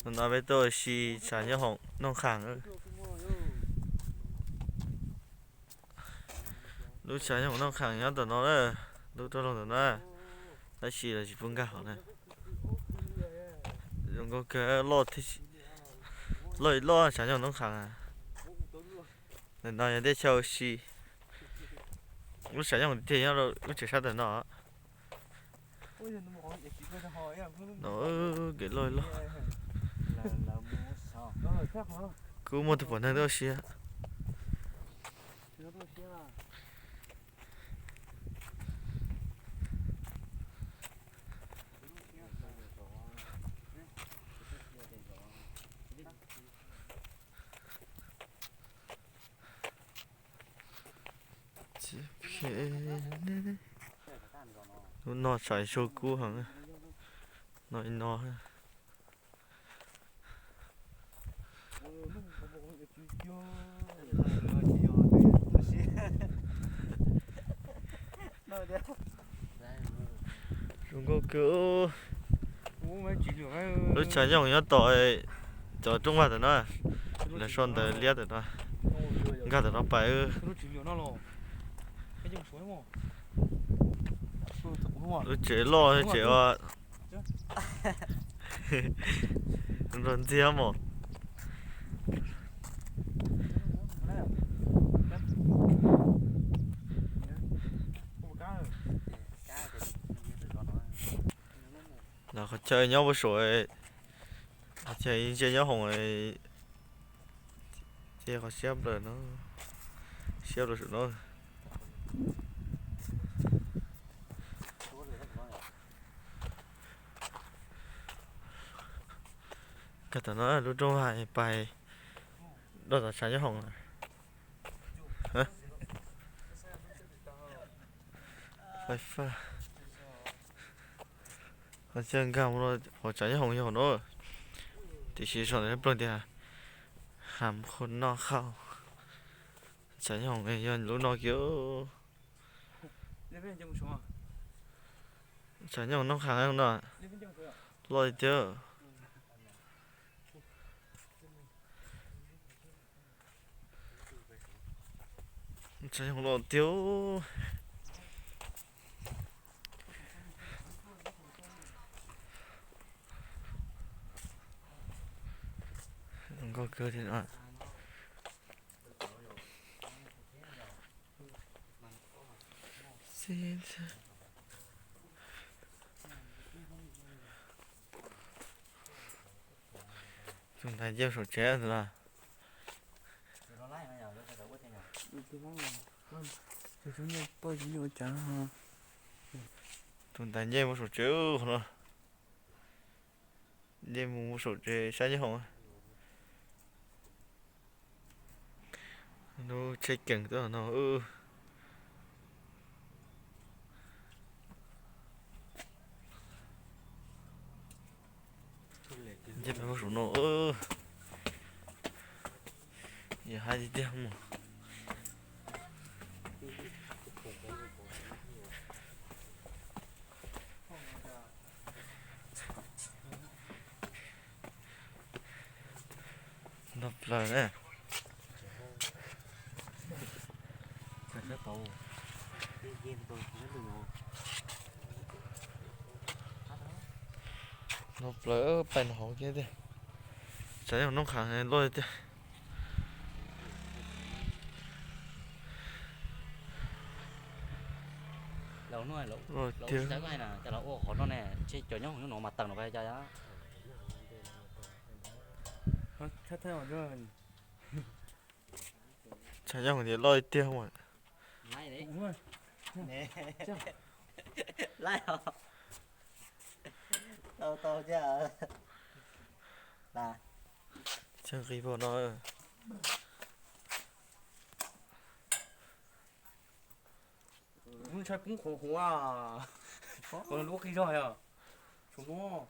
Hnub no peb tuaj ua si tshav nyob hoom Nooj Khaas. Lub tshav nyob hoom Nooj Khaas nyob ntawm no na, lub roob loj ntawm no, tab sis lawv tsis pub nkag hauv na. Zoo nkauj kawg, loj, loj li loj tshav nyob hoom Nooj Khaas. Ntawm no yog teb chaws ua si. Lub tshav nyob hoom tiag nyob rau lub tsev sab ntawm no. No kev loj li loj. Kuj muaj tus pom neeg tuaj ua si. Lub no tshav tsuag kub heev, no li no. Zoo nkauj kawg. Lub tshav nyob hoom nyob tom cov roob vag ntawm no, lawv sau ntawv liab ntawm no, nkag ntawm no pais. Lub tsev loj tsev os. Nrog ntxiag mos. Los qhov chaw nyob puag saum, qhov chaw ntsia nyob hoom, ces qhov siab plaws no, siab plaws saum no. Nkag tom no lub roob hais pais rau tom tshav nyob hoom. Fais faj. Qhov chaw nkag mus rau hauv tshav nyob hoom yog hauv no, tiam sis sau ntawv ploog tias Hàm Khôn Nor Khâu. Tshav nyob hoom yog lub no kiag. Tshav nyob hoom Nooj Khaas no, loj tiag. Tshav nyob hoom loj tiag. Nkauj kawg li no. Tus ntaiv nce saum tsev ntag los. Tus ntaiv nce mus saum tsev no. Nce mus saum tsev sab nyob hoom. Lub tsheb keem tuaj no. Nce mus saum no. Yog hais tiag tiag mus. Nrog plaws na. Nrog plaws pais no hauv kiag tiag. Tshav nyob Nooj Khaas loj tiag. Loj tiag. Tshav nyob tias loj tiag mas. Tsheb nqis pog no. Ntshai poob qhuav qhuav, qhuav lub qi zog yog. Tsuas muab.